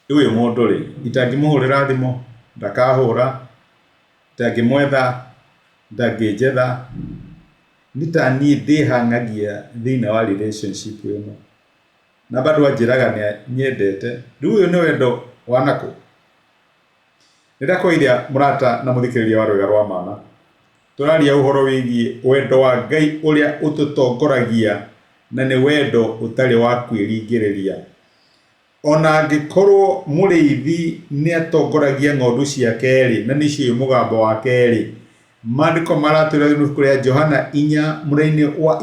Rĩu ũyũ mũndũ rĩ, itangĩmũhũrĩra thimũ, ndakahũra, itangĩmwetha, ndangĩnjetha, nĩ ta niĩ ndĩhang'agia thĩinĩ wa relationship ĩno. Na bado anjĩraga nĩ anyendete. Rĩu ũyũ nĩ wendo wa nakũ? Nĩ ndakũgeithia mũrata na mũthikĩrĩria wa Rwĩga rwa Mana. Tũraria ũhoro wĩgiĩ wendo wa Ngai ũrĩa ũtũtongoragia na nĩ wendo ũtarĩ wa kwĩringĩrĩria. O na angĩkorũo mũrĩithi nĩ atongoragia ng'ondu ciake-rĩ, na nĩciũĩ mũgambo wake-rĩ, Maandĩko maratwĩra thĩinĩ wa ibuku rĩa Johana inya mũraini wa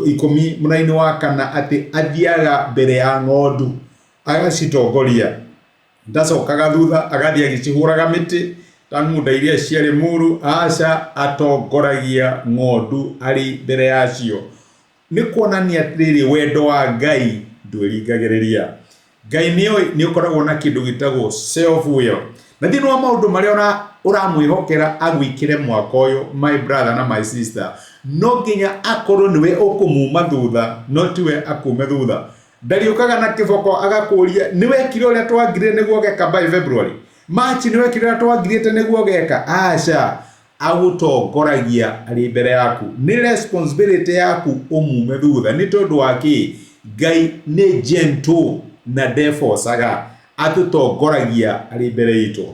ikũmi mũraini wa kana atĩ athiaga mbere ya ng'ondu agacitongoria. Ndacokaga thutha agathiĩ agĩcihũraga mĩtĩ ta ng'unda iria ciarĩ mũru, aca, atongoragia ng'ondu arĩ mbere yacio. Nĩ kuonania atĩrĩrĩ, wendo wa Ngai ndwĩringagĩrĩria. Ngai nĩ oĩ nĩ ũkoragwo na kĩndũ gĩtagwo self will. Na thĩinĩ wa maũndũ marĩa ũramwĩhokera agwĩkĩre mwaka ũyũ, my brother na my sister, no nginya akorwo nĩwe ũkũmuma thutha, no tiwe akume thutha. Ndarĩũkaga na kĩboko agakũria nĩ wekire ũrĩa twangirire nĩguo ũgeka by February? March nĩ wekire ũrĩa twangirĩte nĩguo ũgeka? Aca. Agũtongoragia arĩ mbere yaku. Nĩ responsibility yaku ũmume thutha. Nĩ tondũ wa kĩ? Ngai nĩ gentle na ndebocaga. Atũtongoragia arĩ mbere itũ.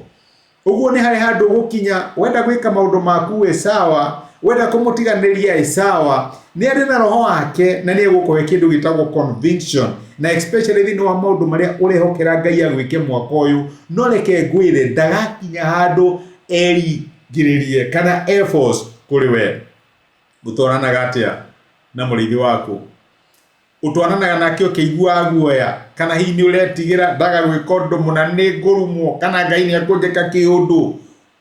Ũguo nĩ harĩ handũ ũgũkinya, wenda gwĩka maũndũ maku wĩ sawa, wenda kũmũtiganĩria ĩ sawa, nĩ arĩ na roho wake na nĩ egũkũhe kĩndũ gĩtagwo conviction, na especially thĩinĩ wa maũndũ marĩa ũrehokera Ngai agwĩke mwaka ũyũ, no reke ngwĩre ndagakinya handũ eringĩrĩrie kana e force kũrĩ we. Ũtwaranaga atĩa na mũrĩithi waku? Ũtwaranaga nake ũkĩiguaga guoya kana hihi nĩ ũretigĩra ndaga gwĩka ũndũ mũna nĩ ngũrumwo kana Ngai nĩ ekũnjĩka kĩũndũ?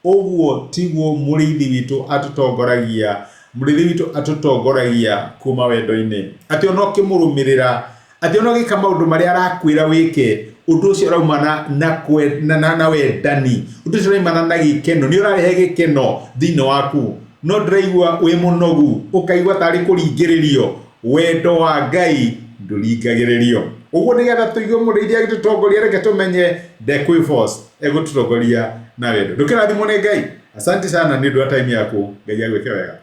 Ũguo tiguo mũrĩithi witũ atũtongoragia. Mũrĩithi witũ atũtongoragia kuma wendo-inĩ. Atĩ ona ũkĩmũrũmĩrĩra, atĩ ona ũgĩka maũndũ marĩa arakwĩra wĩke, ũndũ ũcio ũraumana na, na, na, na wendani, ũndũ ũcio ũraumana na gĩkeno, nĩ ũrarehe gĩkeno thĩinĩ waku. No ndĩraigua wĩ mũnogu, ũkaigua tarĩ kũringĩrĩrio. Wendo wa Ngai ndũringagĩrĩrio. Ũguo nĩgetha tũigue mũrĩithi agĩtũtongoria reke tũmenye ndekwĩ force, egũtũtongoria na wendo. Ndũkĩrathimwo nĩ Ngai. Asante sana nĩ ũndũ wa time yaku. Ngai agwĩke wega.